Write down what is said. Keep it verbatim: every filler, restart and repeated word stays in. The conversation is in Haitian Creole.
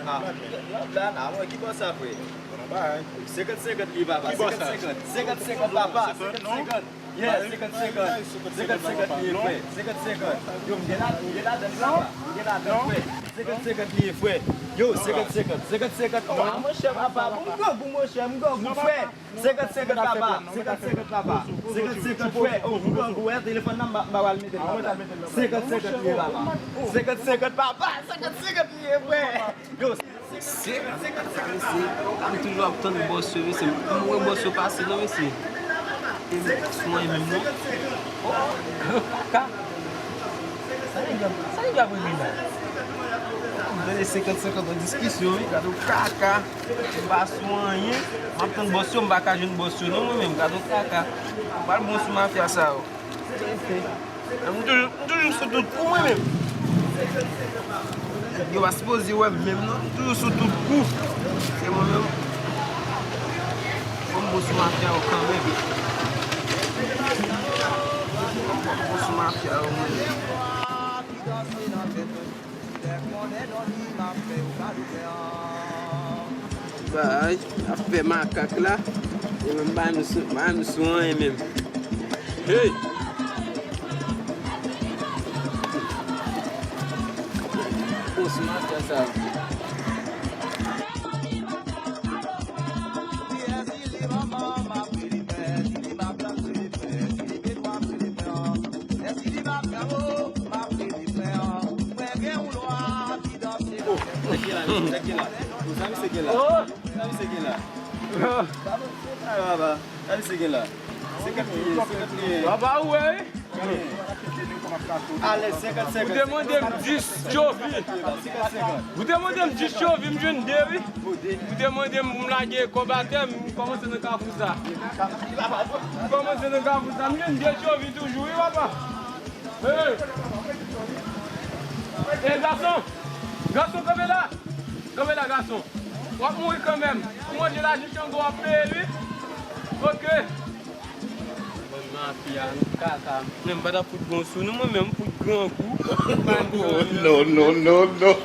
Lan, lan, alò, ki bò sa, frè? Senkant senkant li ye, papa. Senkant senkant. Senkant senkant, papa. Senkant senkant. Yeah, senkant senkant. Senkant senkant li ye, frè. Senkant senkant. Yo, m gen la, m gen ladan, papa. M gen ladan, frè. Senkant senkant li ye, frè. Yo, senkant senkant. Senkant senkant. Oh, a, monchè, papa. Bon, m grangou, monchè. M grangou, frè. Senkant senkant, papa. Senkant senkant, papa. Senkant senkant, frè. Oh, m grangou, wè, telefòn nan, m pa, m pa pral mete l, papa. Senkant senkant li ye, papa. Senkant senkant, papa. Senkant senkant li ye, frè. Yo, senkant senkant, senkant senkant, mesye. M toujou ap tann bòs yo, mesye. M wè bòs yo pase, non, mesye. E m sou an menm, non. Oh, kaka. Sa nèg yo, sa nèg yo ap regle la? M tande senkant senkant an diskisyon, wi. Gade yon kaka. M pa sou anyen. M ap tann bòs yo, m pa ka jwenn bòs yo, non, mwen menm. Gade yon kaka. M pral bon sou mafya sa yo. M toujou, m toujou sou tout kou, mwen menm. Yo pa sipoze wè m menm, non. M toujou sou tout kou. Se mwen menm. Fò m bon sou mafya yo kanmenm. Fò m bon sou mafya yo, mwen menm. Bay, ap fè makak la. E menm pa nou sou, pa nou sou anyen menm. Hey! Bon, sou mafya sa. Oh, nèg ki la, nèg ki la. Oh, sa misye gen la. Sa misye gen la. Sa misye gen la. Sa papa. Sa misye gen la. Senkant li ye, senkant li ye. Papa, ou wè, wi. Alèz, senkant senkant. Ou te mande m dis tchovi. Senkant senkant. Ou te mande m dis tchovi, m jwenn de, wi. Ou te mande m pou m lage kòb atè, m kòmanse nan kafou sa. M kòmanse nan kafou sa, m jwenn de tchovi toujou, wi, papa. Hey! Hey, gason! Gason, kanpe la! Kanpe la, gason! W ap mouri kanmenm. Ou manje lajan Chango, w ap peye l, wi. Ok. Bann mafya, nou kaka. Mwen menm, m pa t ap fout bon sou nou, mwen menm, m fout grangou. Non, non, non, non.